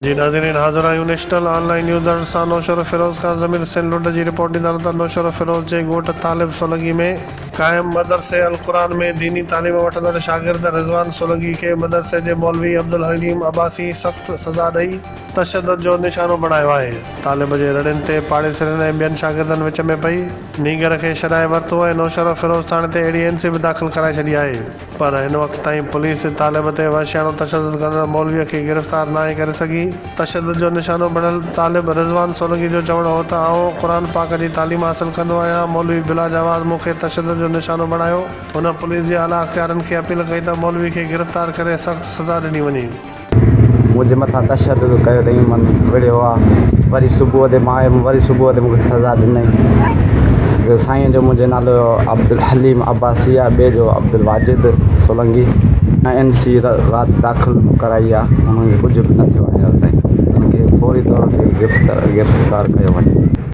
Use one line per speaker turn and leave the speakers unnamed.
جي ناظرين حاضر آهيون نيشنل آن لائين نيوز ڌڙ سان نوشهروفيروز کان ضمير حسين لنڊ جي رپورٽ ڏيندا ته نوشهروفيروز جي ڳوٺ طالب سولنگي ۾ قائم مدرسي القرآن ۾ ديني تعليم وٺندڙ شاگرد رضوان سولنگي کي مدرسي جي مولوي عبدالحليم عباسي سخت سزا ڏئي تشدد جو نشانو بڻايو آهي. طالب جي رڙين تي پاڙيسرين ۽ ٻين شاگردن وچ ۾ پئي نينگر کي ڇڏائي ورتو ۽ نوشهروفيروز ٿاڻي تي اهڙي اين سي به داخل ڪرائي ڇڏي آهي. پر هن وقت تائين پوليس طالب تي وحشياڻو تشدد ڪندڙ مولويء کي گرفتار ناهي ڪري سگهي. تشدد جو نشانو بڻيل طالب رضوان سولنگي جو چوڻ هو ته آئون قرآن پاڪ جي تعليم حاصل ڪندو آهيان، مولوي بلا جواز مون کي تشدد جو نشانو بڻايو. هن پوليس جي اعليٰ اختيارين کي اپيل ڪئي ته مولوي کي گرفتار ڪري سخت سزا ڏني وڃي.
منهنجي مٿان تشدد ڪيو اٿئي من وڙهيو آ وري صبح تي مان آيم وري صبح تي مونکي سزا ڏنائين سائين جو منهنجو نالو عبدالحليم عباسي آ ٻئي جو عبدالواجد سولنگي اين سي رات داخل ڪرائي آ انهن کي ڪجهه به نه ٿيو آ هينئر تائين انهن کي فوري طور تي گرفتار ڪيو وڃي.